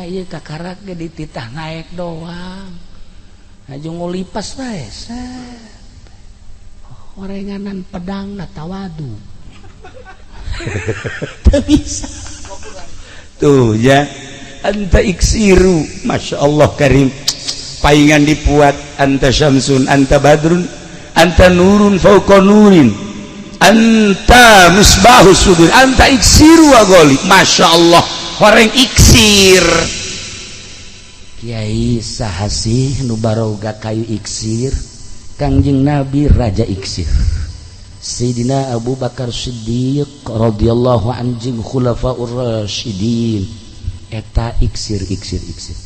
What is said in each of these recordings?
ieu kakarak ge dititah naek doang. Aju ngolipas bae. Orenganan pedang na tawadu. Teu bisa. Tuh ya. Anta iksiru, Masya Allah karim. Paingan dipuat anta syamsun, anta badrun, anta nurun fauqa nurin, anta misbahus sudur, anta iksiru wa goli. Masya Allah, horeng iksir. Kiai saha sih nu baroga kayu iksir? Kangjeng Nabi raja iksir. Sayyidina Abu Bakar Siddiq radhiyallahu anhu jeung khulafaur rasyidin eta iksir iksir iksir.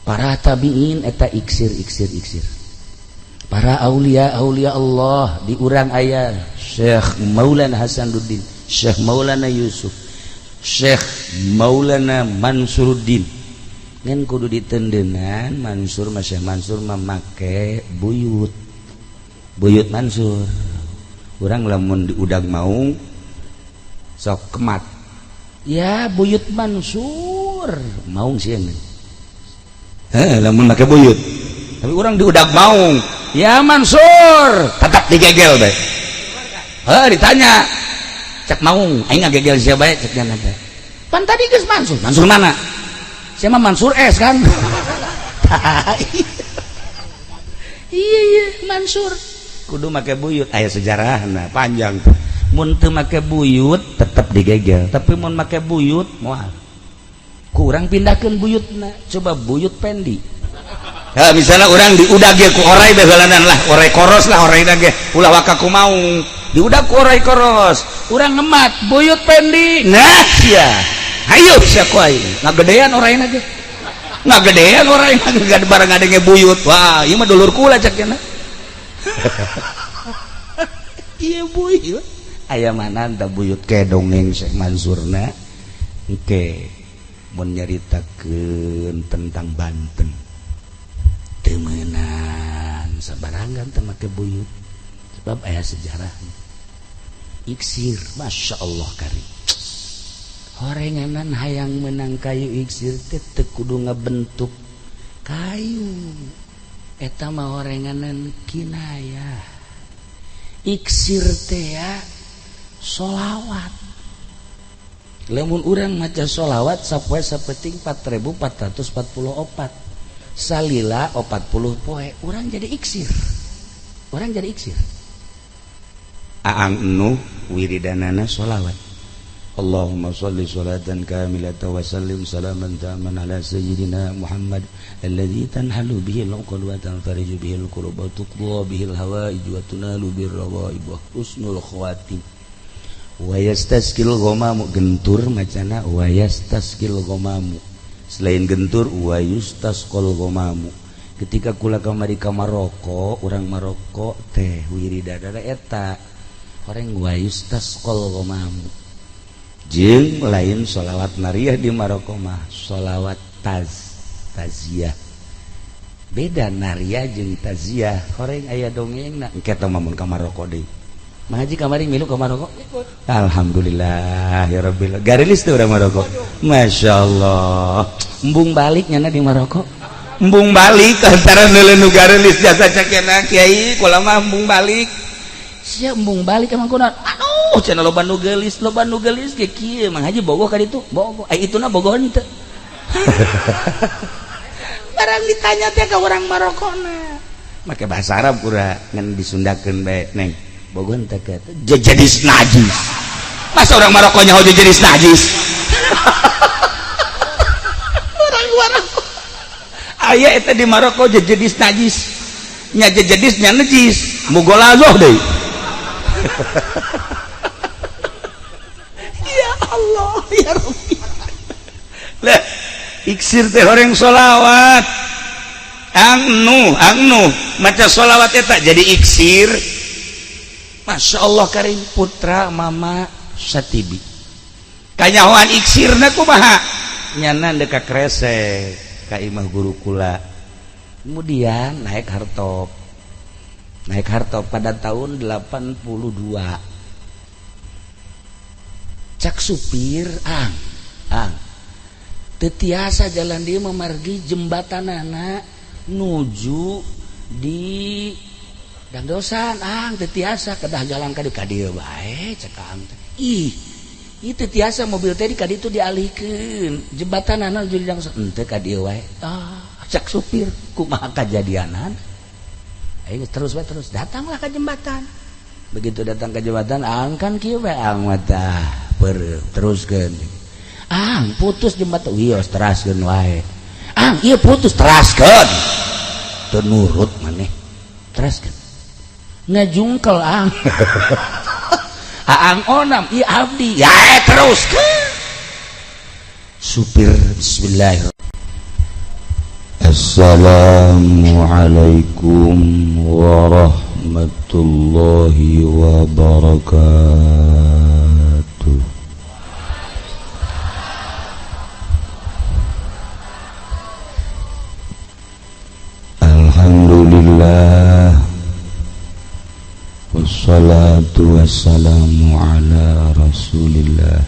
Para tabiin eta iksir iksir iksir. Para aulia aulia Allah di urang aya Syekh Maulana Hasanuddin, Syekh Maulana Yusuf, Syekh Maulana Mansuruddin. Ngan kudu ditendenan Mansur mah Syekh Mansur mah make buyut. Buyut Mansur. Urang lamun diudag maung sok kemat. Ya buyut Mansur, maung sieun. Heh, lamun make buyut. Tapi urang diudag maung, ya Mansur, tetap digegel bae. Heh, ditanya. Cek maung, aing ngagegel sia bae cek nya teh. Pan tadi geus Mansur. Mansur mana? Sia mah Mansur S kan. Iya iya Mansur. Kudu make buyut, aya sejarahna panjang. Mun teu make buyut tetep digegel, tapi mun make buyut moal. Kurang pindahkeun buyutna, coba buyut Pendi. Ya, misalnya orang diudag ge ku orai baheulanan lah, orai koros lah orai ge, ulah waka ku maung. Diudag ku orai koros, urang ngemat buyut Pendi. Nah sia. Hayu sia ku aing. Ngagedean oraina ge. Ngagedean oraina ge barang ngadenge buyut. Wah, ieu mah dulur kula cek cenah. Iya buyut. Aya mana anta buyut ke dongeng Syekh Mansurna. Engke mun nyaritakeun tentang Banten. Teu meunang sabarangan teu make buyut. Sebab aya sejarah. Iksir, Masya Allah karim. Horenganan hayang menang kayu iksir teh teu kudu ngabentuk kayu. Eta mah horenganan kinayah. Iksir teh ya solawat. Lamun urang maca solawat sapoe sapeting 4444 salila 40 poe urang jadi iksir. Urang jadi iksir. Aang Nuh wiridanana solawat. Allahumma sholli sholatan kamilatan wa sallim salaman taman ala sayyidina Muhammad alladzi tanhalu bihi al-uqad wa tanfariju bihi al-kurub wa tuqda bihi al-hawaij wa tunalu bir rawaib wa husnul khawatim. Wa yastaskil ghamamu, gentur macana wa yastaskil ghamamu. Selain gentur wa yustasqal ghamamu. Ketika kula kamari ka Maroko, urang Maroko teh wiridana eta horeng wa yustasqal ghamamu. Jeung lain sholawat nariyah di Maroko mah sholawat taziyah. Beda nariyah jeung taziyah. Horeng aya dongengna engke teh mun ka Maroko deui. Mang Haji kamari milu ka Maroko? Alhamdulillah ya rabbil. Garilis teh urang Maroko. Masya Allah. Embung balik nyana di Maroko. Embung balik antara neuleuh nu garilis jasa cakena kiai kula mah embung balik. Sia embung balik emang kunaon? Aduh, cenah loba nu geulis, loba nu geulis ge kieu Mang Haji bogoh ka ditu. Bogoh. Ai ituna bogoh henteu. Barang ditanya teh ka urang Marokona. Make bahasa Arab kura ngan disundakeun bae neng. Bogoh henteu ka jejedis najis. Masa orang Maroko nyaho jejedis najis? Orang Maroko. Aya eta di Maroko jejedis najis. Nya jejedis nya najis. Mugolazoh deui. Ya Allah ya Rabbi. Lah iksir teh horeng sholawat. Angnu angnu maca sholawat eta jadi iksir. Masya Allah karim putra mama Satibi. Kanyahoan iksirna kumaha? Nyana deka kresek ka imah guru kula. Kemudian naik hartop. Naik hartop pada tahun 82. Cak supir ang ang. Teu tiasa jalan dieu mah margi jembatanana nuju di Dangdosan ang teu tiasa kedah jalan ka dieu bae cek ang teh. Ih, ieu teu tiasa mobil teh di ka ditu dialihkeun. Jembatanana nuju di Dangdosan henteu ka dieu wae. Ah, cek supir kumaha kajadianan. Ayo terus wae terus datanglah ke jembatan. Begitu datang ke jembatan ang kan kieu bae ang mah tah peureum teruskeun. Ang putus jembatan wios teraskeun wae. Ang ieu putus teraskeun. Teu nurut maneh. Teraskeun. Ngajungkel ang. Aang onam ieu abdi. Ya teruskeun. Supir bismillahirrahmanirrahim. Assalamualaikum warahmatullahi wabarakatuh. Alhamdulillah wassalatu wassalamu ala rasulillah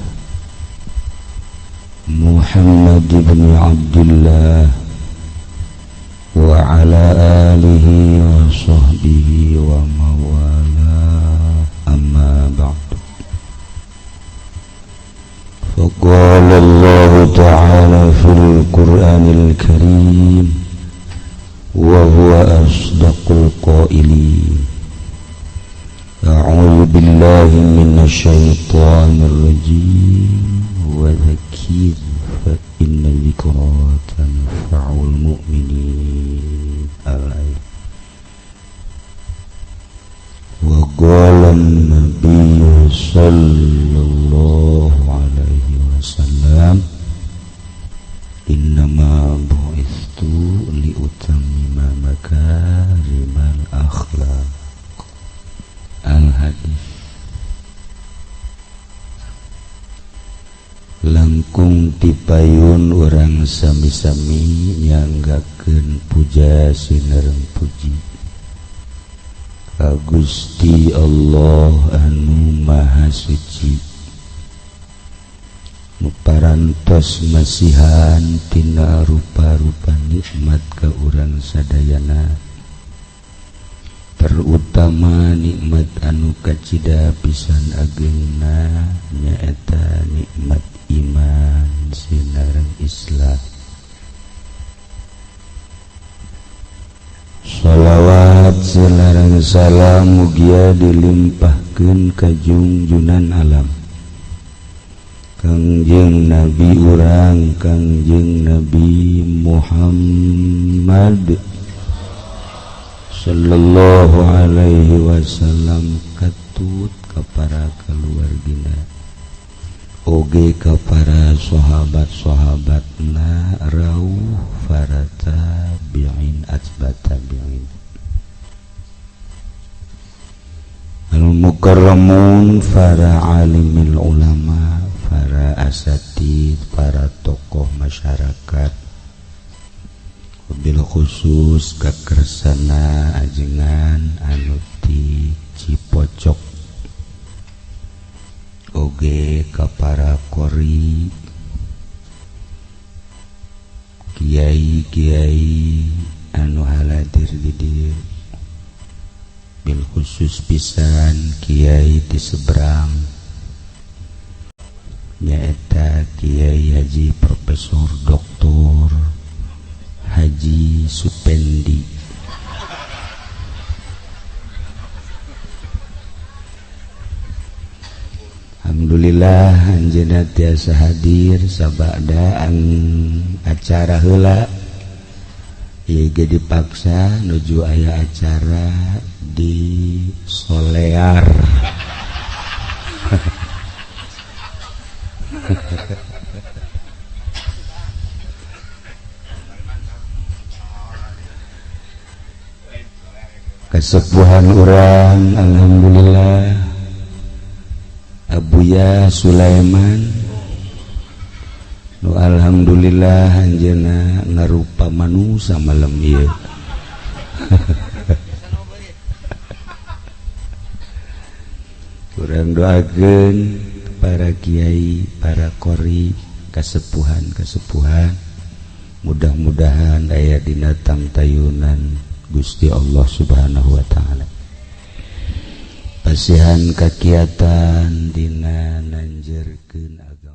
Muhammad ibn Abdullah wa ala alihi wa sahbihi wa mawala, amma ba'du. Faqala Allah ta'ala fil Qur'anil Karim wa huwa asdaqul qailin. A'udzu billahi minasy syaithanir rajim wa dzakir fa inna dzikra tanfa'ul mu'minin. Al-ayat. Wa qala an-nabiy sallallahu alaihi wasallam innama bu'istu liutammima makarimal akhlaq. Al-hadis. Langkung tipayun urang sami-sami nyanggakeun puja sinereng puji ka Gusti Allah anu Maha Suci nu parantos masihan tina rupa-rupa nikmat ka urang sadayana, terutama nikmat anu kacida pisan ageungna nyaeta nikmat iman sinareng Islam. Shalawat sinareng salam mugia dilimpahkeun ka junjunan alam Kangjeng Nabi urang Kangjeng Nabi Muhammad sallallahu alaihi wasallam katut ka para keluargina oge ka para sahabat-sahabatna rauh para tabi'in atba tabi'in al-mukarramun para alimil ulama para asatid para tokoh masyarakat bil khusus kakersana ajengan anu ti Cipocok oge ka para qori kiai-kiai anu haladir di dieu bil khusus pisan kiai di seberang nyaeta Kiai Haji Profesor Doktor Haji Supendi. Alhamdulillah anjeunna tiasa hadir sabada acara heula ieu ge dipaksa nuju aya acara di Solear. Kesepuhan urang alhamdulillah Abuya Sulaiman nu alhamdulillah anjeunna ngarupa manusa malam ieu. Urang doakeun para kiai, para qori, Kasepuhan-kasepuhan mudah-mudahan aya dina tangtayunan Gusti Allah Subhanahu wa taala. Pasihan kakiatan dina nanjerkeun agama.